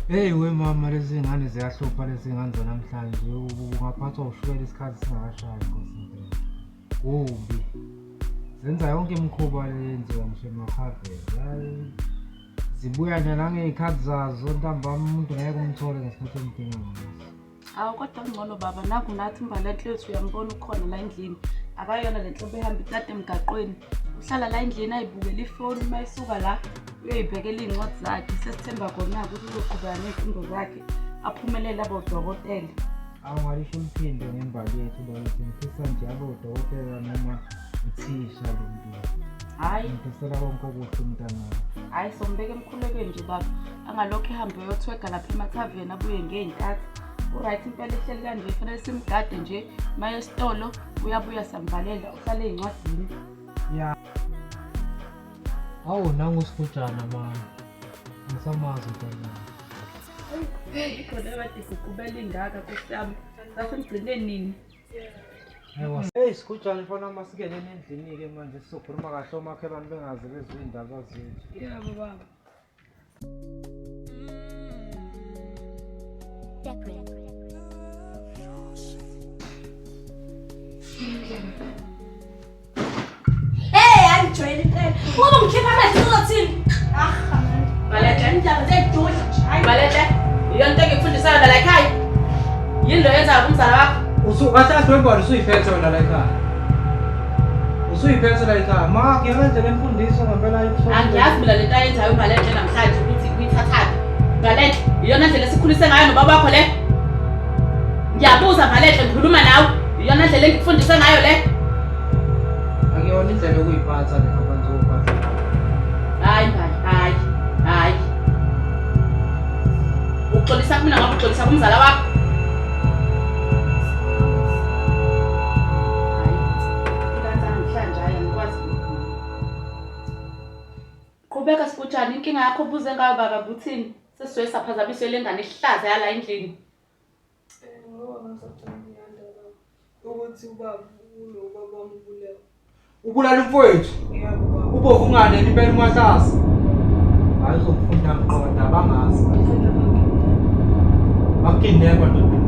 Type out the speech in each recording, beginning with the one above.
Hey we mama, lezi ngane ziyahlupha, lezi ngane zanamhlanje. Ungaphathwa ushukela isikhathi singakashayi, Nkosi impela. Kubi. Zenza yonke imikhuba le yenziwa ngisho emakhaveni. Hayi. Zibuya nje nangey'khathi zazo ntambama, umuntu ngeke umthole ngesikhathi omdinga ngaso. Awu kodwa kungcono baba, naku nathi imbalenhle yethu uyambona ukhona la endlini. Akayona le nhlobo ehamba itata emgaqweni. Uhlala la endlini ayibukele ifoni, uma esuka la uyoyibhekela iy'ncwadi zakhe. Sesithemba kona-ke ukuthi uzoqhubeka ney'fundo zakhe aphumelele abe udokotela. Awu ngalisho uliphinde ngembali yethu bakithi, ngifisa nje abe udokotela noma uthisha lo muntu. Hhayi. Ngifisela konke okuhle umntanami. Hhayi sombeka emkhulekweni nje baba, angalokhu ehambe eyothwega lapha emathaveni abuye ngey'ntatha. U-right impela ehleli kanje, fanele simgade nje uma esitolo uyabuya siyamvalela, uhlale ey'ncwadini. Ya. Awu nangu uSigujana mama. Ngisamazi umntwana. Ikhona kade iguqubela ingaka nkosi yami. Sasimgcine nini? Hey Sigujana, mfana wami, asingeneni endlini-ke manje sizokhuluma kahle omakhelwane bengaze bezwe iy'ndaba zethu. Yebo baba. Hey, angijwayele impela. Uma ngikhipha amehlo uzothini? Ah, Balete. indaba zedudla nje. Hayi. Balete. Iyona into engikufundisayo la ekhaya. Yini lo yenzayo kumzala wakho? Usukahle kahle wembali usuyiphethe wena la ekhaya. Usuyiphethe la ekhaya. Ma kuyona indlela emfundiso ngempela ibuhlungu. Angiyazi mina lento ayenzayo uMbalenhle namhlanje ukuthi uyithathaphi. Mbalenhle, iyona ndlela esikhulise ngayo nobaba wakho le? Ngiyabuza Mbalenhle, ngikhuluma nawe. Iyona ndlela engikufundise ngayo le? Akuyona indlela yokuyiphatha le ngaphansi kophatha. Hayi Mbali, hayi, hayi. Uxolisa kumina ngoba uxolisa kumzala wakho. Hayi, ingane zanamhlanje hayi angikwazi ukukhuluma. Qhubeka Sigujana, inkinga yakho obuze ngayo baba kuthini? Sesisuke saphazamiswe le ngane ihlaza yala endlini. Ngoba ngisacela ukuyanda baba ukuthi ubaba ulo ubaba wami ubulewe. Ubulala umfowethu. Yebo baba. Ubovu ungane impela umahlasa. Hayi uzokufunda ngiqonda bangazi. Bakidnapper ndoda.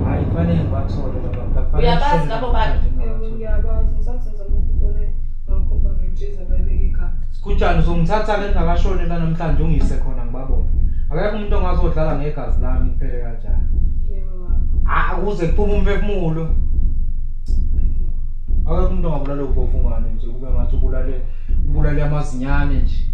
Hayi kufanele ngibathole laba bantu. Uyabazi labo bantu? Yebo ngiyabazi, ngisathi ngizama ukubona bangikhomba ngentshiza bayibeka ekhanda. Sigujana uzongithatha-ke ngingakashoni la namhlanje ungiyise khona ngibabone. Akekho umuntu ongazodlala ngegazi lami kuphele kanjalo. Yebo baba. Ah kuze kuphume umphefumulo. Akekho umuntu ongabulala ubhovungane nje kube ngathi ubulale amazinyane nje.